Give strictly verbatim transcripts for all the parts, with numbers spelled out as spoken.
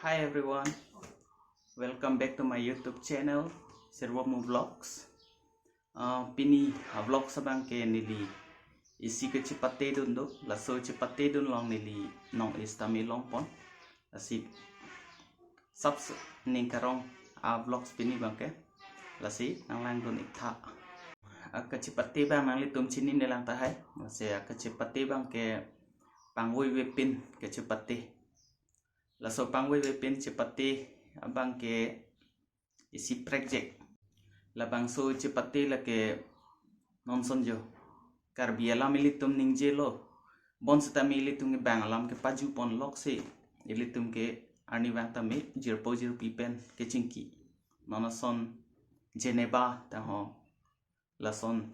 Hi everyone, welcome back to my YouTube channel, Sirvomu Vlogs. Uh, pini a vlogs abang ke neli isi kachepate dun do, laso chepate dun along neli nong-e sitame longpon. Lasi sap ning karong a vlogs pini abang ke. Lasi nanglangdun iktha. A kachepate abang nanglitum chinine lang tahai. Lasi a kachepate abang ke pangvoivepin kachepate. Laso pangvoivepin chepate abang ke isi prekjek. Labangso chepate lake non ason jo Karbi alam ilitum ningjelo. Bonsitame ilitum ke bang alam kepajupon loksi ilitum ke arnivang tame jirpo jirpi pen kechingki. Non ason Geneva tangho, lason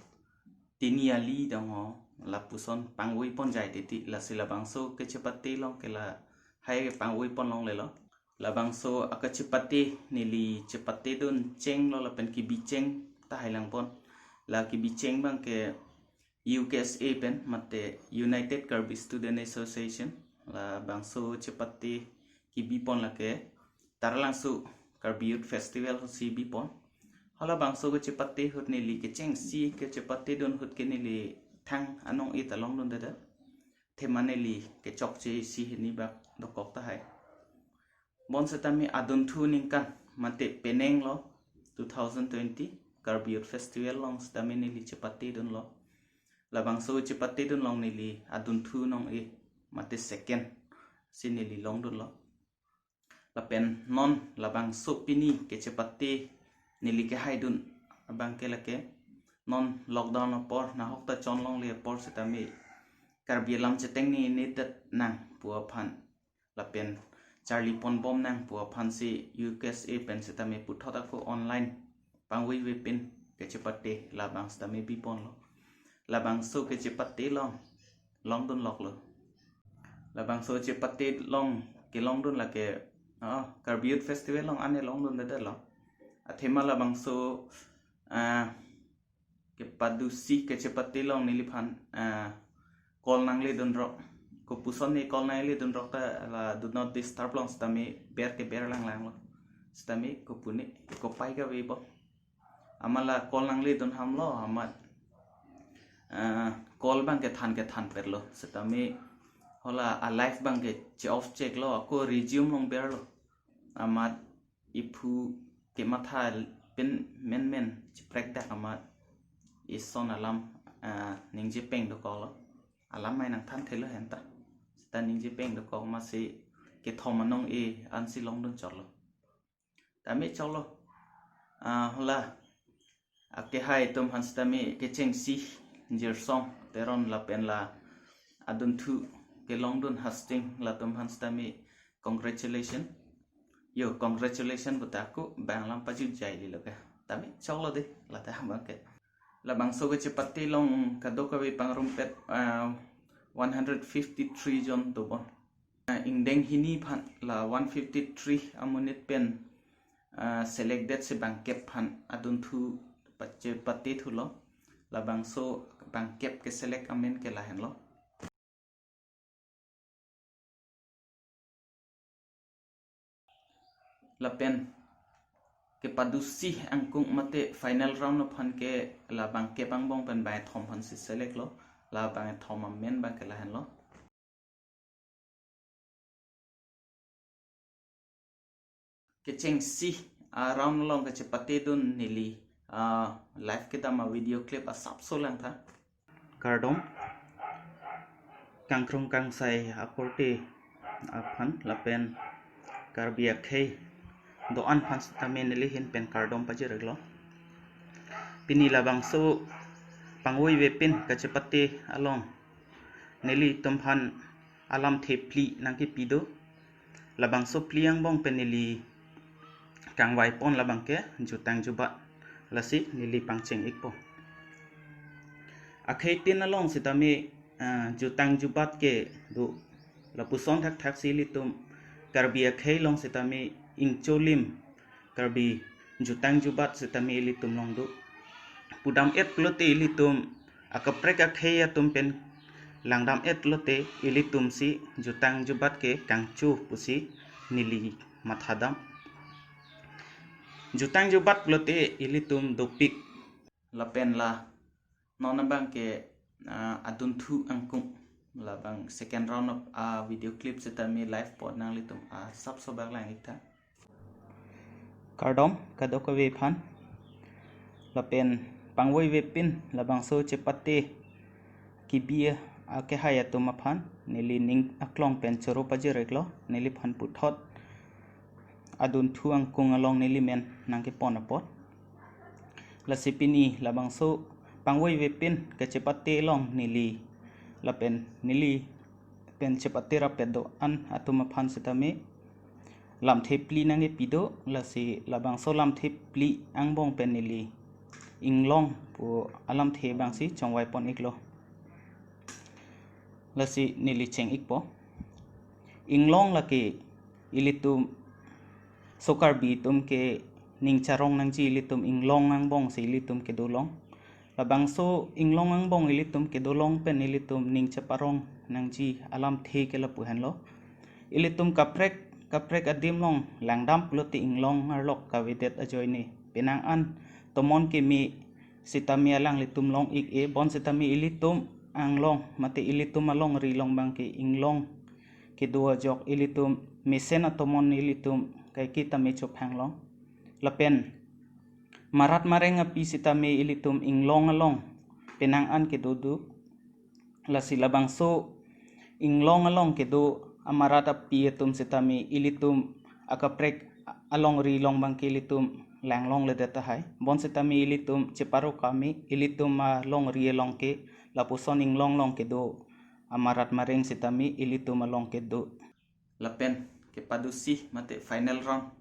Tiniali tangho, lapuson pangvoipon jai titi. Lasi labangso kachepate along ke lahai pangvoipon longlelo. Labangso a kachepate neli chepate dun chenglo lapen kebicheng tahai langpon. La kebicheng abang ke U K S A pen mate United Karbi Student Association. Labangso chepate kebipon lake Taralangso Karbi Youth Festival ahutsi bipon. Hala bangso kachepate ahut neli kechengsi kachepate dun ahut ke neli thang anong-e ta longdundedet. Athema neli kechokche isi hini bak dokok tahai. Bonsitame adunthu aningkan mate penenglo two thousand twenty Karbi Youth Festival along sitame neli chepate dunlo. Labangso chepate dun along neli adunthu anong-e mate second si neli longdunlo. Lapen non labangso pini kachepate neli kehaidun abang ke lake non lockdown apor nahok ta chonlongle apor sitame Karbi alam chetengni nedet nang pu aphan lapen charlipon bom nang pu aphansi U K S A pen sitame puthot ako online pangvoivepin kachepate labang sitame biponlo. Labangso kachepate along longdunloklo. Labangso chepate along kelongdun lake, ah, Karbi Youth Festival along ane longdundedetlo. Athema labangso, ah, kepadusi kachepate along neliphan, ah, call nangledunrok. Kopuson ne call nangledunrok ta la do not disturb along sitame ber ke ber langlanglo. Sitame kopune kopai kave bom. Amat la call nangledun hamlo, amat, ah, call abang kethan kethan perlo. Sitame hala a live abang ke che-off cheklo, ako resume longberlo. Amat iphu kematha pen menmen cheprekdak amat ison alam, ah, ningje peng dokoklo. Alam mai nangthan thelo henta. Sita ningje peng dokok amatsi kethom anong-e ansi longdun chotlo. Tame choklo. Ah, hala akehai atum aphan sitame kechengsi Jirsong Teron lapen la adunthu kelongdun Hastings latum aphan sitame congratulation. Yo, congratulation puta ako bang alam pajut jailelo ke. Tame choklo de, lata abang ke. Labangso kachepate along kadokave pangrumpet, ah, one hundred fifty-three jon dobon. Ah, ingdeng hini aphan la one fifty-three amonit pen, ah, selected si bangkep aphan adunthu pache pate thulo. Labangso bangkep keselect amen ke lahenlo. Lapen kepadusi angkung mate final round aphan ke la bangkep angbong pen bangkethom aphansi selectlo. La bangkethom amen abang ke lahenlo. Kechengsi a round along kachepate dun neli, ah, live kedam a video clip asapso langtha. Kardom kangkrung kangsai akorte aphan lapen Karbi akhei do-an aphan sitame neli ahin pen kardom pajir-iklo. Pini labangso pangvoivepin kachepate along nelitum aphan alamthe phli nangkepi do. Labangso phli angbong pen neli kangvaipon labang ke jutang jubat. Lasi neli pangcheng-ikpo. Akheitin along sitame, ah, jutang jubat kedo. Lapuson thakthaksi ilitum Karbi akhei along sitame ingcholim Karbi jutang jubat sitame ilitum along do. Pudam-et pulote ilitum akaprek akhei atum pen langdam-et pulote ilitumsi jutang jubat ke kangcho pusi neli mathadam. Jutang jubat pulote ilitum dopik. Lapen la non abang ke, ah, adunthu angkung. Labang second round of, ah, video clip sitame live pot nanglitum, ah, sapso bak lang-ik tha. Kardom kadokave aphan. Lapen pangvoivepin labangso chepate kebi akehai atum aphan neli ning aklong pen choro pajir-iklo, neliphan puthot adunthu angkung along neli men nangkepon apot. Lasi pini labangso pangvoivepin kachepate along neli lapen neli pen chepate rapet do-an atum aphan sitame lamthe phli nangkepi do, lasi labangso lamthe phli angbong pen neli inglong pu alamthe abangsi chongvai pon-iklo. Lasi neli cheng-ikpo. Inglong lake ilitum so Karbi atum ke ning charong nangji, ilitum inglong angbong si ilitum kedo long. Labangso inglong angbong ilitum kedo long pen ilitum ning cheparong nangji alamthe ke lapu henlo. Ilitum kaprek kaprek adim along langdam pulote inglong arlok kavedet ajoine. Penang an tomon keme sitame alanglitum long-ik-e, bonsitame ilitum anglong mate ilitum alongri along abang ke inglong kedo ajok, ilitum mesen atomon ilitum kaike tame chophang long. Lapen marat mareng api sitame ilitum inglong along penang an kedo do. Lasi labangso inglong along kedo amarat api atum sitame ilitum akaprek alongri along abang ke ilitum langlongledet tahai. Bonsitame ilitum cheparo keme, ilitum alongri along ke lapuson inglong along kedo amarat mareng sitame ilitum along kedo. Lapen kepadusi mate final round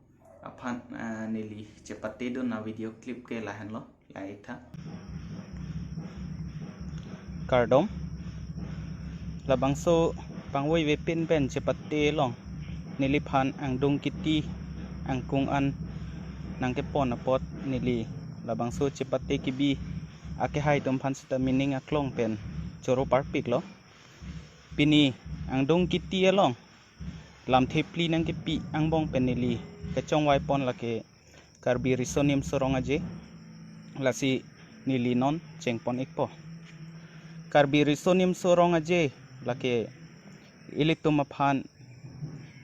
aphan, ah, neli chepatedun avideo clip ke lahenlo, lang-ik tha. Kardom. Labangso pangvoivepin pen chepate along neliphan angdung kiti angkung an nangkepon apot neli labangso chepate kebi akehai atum aphan sitame ning aklong pen choro parpiklo. Pini angdung kiti along lamthe phli nangkepi angbong pen neli kechongvai pon lake Karbi Riso Nimso Rong Aje. Lasi neli non chengpon-ikpo. Karbi Riso Nimso Rong Aje lake ilitum aphan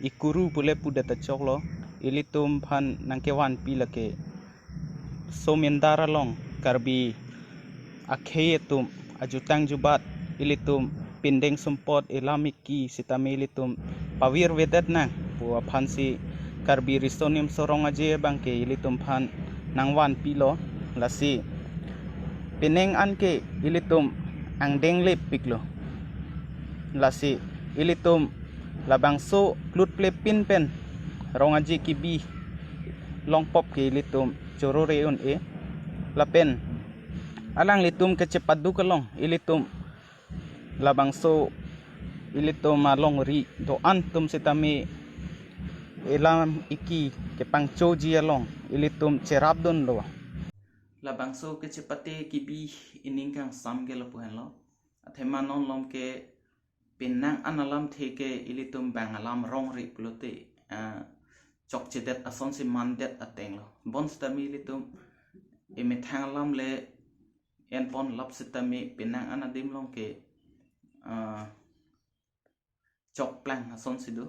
ikuru pule pudet achoklo, ilitum aphan nangkevanpi lake Somindar along Karbi akhei atum ajutang jubat, ilitum pindeng sumpot, ilam iki sitame ilitum pavirvedet nang pu aphansi Karbi Riso Nimso Rong Aje abang ke ilitum aphan nangvanpilo. Lasi penang an ke ilitum angdeng lepiklo. Lasi ilitum labangso klutplepin pen Rong Aje kebi longpop ke ilitum choro re-un-e. Lapen alanglitum kachepadu kelong ilitum labangso ilitum alongri do-an atum sitame ilam iki kepangchoji along ilitum cherapdunlo. Labangso kachepate kebi ining kangsam ke lapu henlo. Athema non malom ke penang an alamthe ke ilitum bang alam rongri pulote, ah, chokchedet asonsi mandet atenglo. Bonsitame ilitum emethang alam le enpon lap sitame penang an adim along ke, ah, chokplang asonsi do.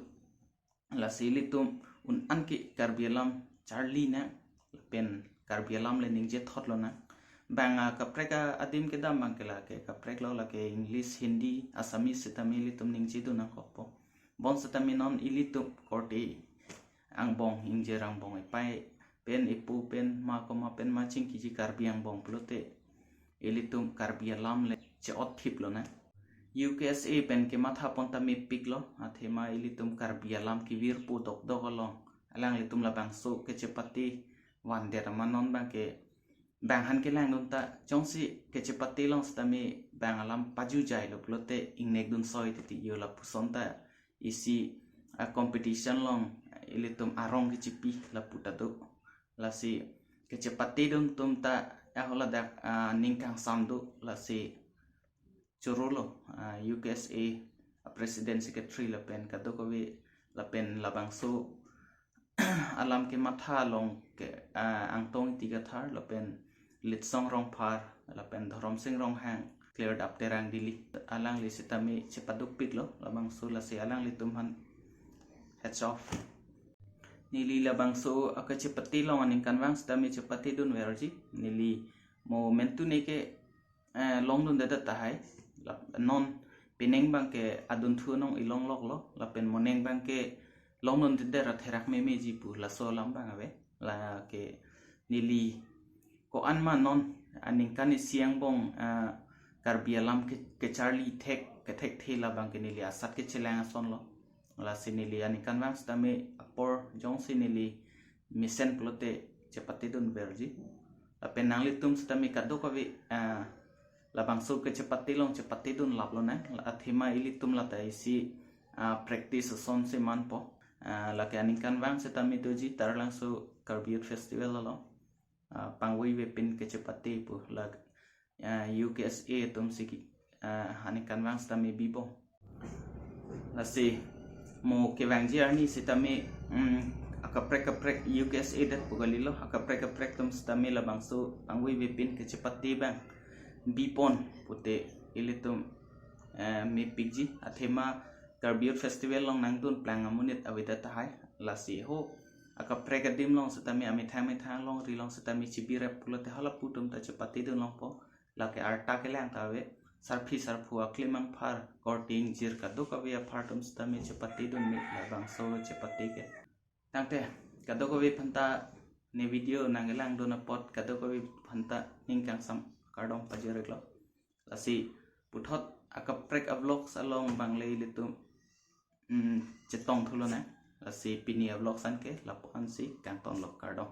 Lasi ilitum un-an ke Karbi alam charli nang, lapen Karbi alam le ningje thotlo nang. Bang akaprek adim kedam abang ke lake kapreklo, lake English, Hindi, Assamese sitame ilitum ningjedun nangkokpo. Bonsitame non ilitum korte angbong, ingjir angbong, epei pen, epo pen, ma koma pen ma chingkiji Karbi angbong pulote ilitum Karbi alam le che-otthiplo nang. U K S A pen kematha pon tame piklo, athema ilitum Karbi alam kevirpo dokdok along alanglitum labangso kachepate vandet amat non abang ke bang aphan kelangdun ta, jongsi kachepate along sitame bang alam pajujailo pulote ingnek dun soi titi yo, lapuson ta isi a-competition along ilitum arong kechipi lapu ta do. Lasi kachepatedun atum ta aholadak, ah, ning kangsam do, lasi chorolo, ah, U K S A a-president, secretary lapen kadokave lapen labangso alam kematha along ke, ah, Angtong Ingti Kathar lapen Litsong Rongphar lapen Dhoromsing Ronghang, Klirdap Terang Dili, alangli sitame chepadukpiklo labangso, lasi alanglitum aphan hats off. Neli labangso akachepate along aningkanvang sitame chepatedun verji. Neli mo mentune ke, eh, longdundedet tahai. Lap-, non pining abangke adunthu anong ilongloklo, lapen moning abangke longdundedet ra therak memeji pu laso alam abang ave. Lake neli ko-an ma non aningkan isi angbong, ah, Karbi alam ke, kecharli thek, kethekthe labangke neli asat kechelang asonlo. Lasi neli aningkanvang sitame apor jongsi neli mesen pulote chepatedun verji. Lapen nanglitum sitame kadokave, ah, labangso kachepate along chepatedun laplonang. Athema ilitum lata isi, ah, practice asonsi manpo. Ah, lake aningkanvang sitame doji Taralangso Karbi Youth Festival along, ah, pangvoi vepin kachepate pu la, ah, U K S A atumsi ke, ah, aningkanvang sitame bibom. Lasi mo kevangji arni sitame, mm, akaprek kaprek U K S A det pu kalilo, akaprek kaprek atum sitame labangso pangvoi vepin kachepate abang bipon pute ilitum, eh, mepikji. Athema Karbi Youth Festival along nangdun plang amonit avedet tahai. Lasi ho akaprek adim along sitame, amethang methang alongri along sitame chibirep pulote halapu atum ta chepatedun longpo. Lake arta kelang ta ave, sarpi sarpo, aklim angphar, korte ingjir kadokave aphar atum sitame chepatedun me labangso chepate ke. Tangte kadokave aphanta ne video nanglangdun apot kadokave aphanta ning kangsam kardom pajir-iklo. Lasi puthot akaprek avlogs along abang le ilitum, mm, chetongthulonang. Lasi pini avlogs anke lapu-ansi kangtonlo, kardom.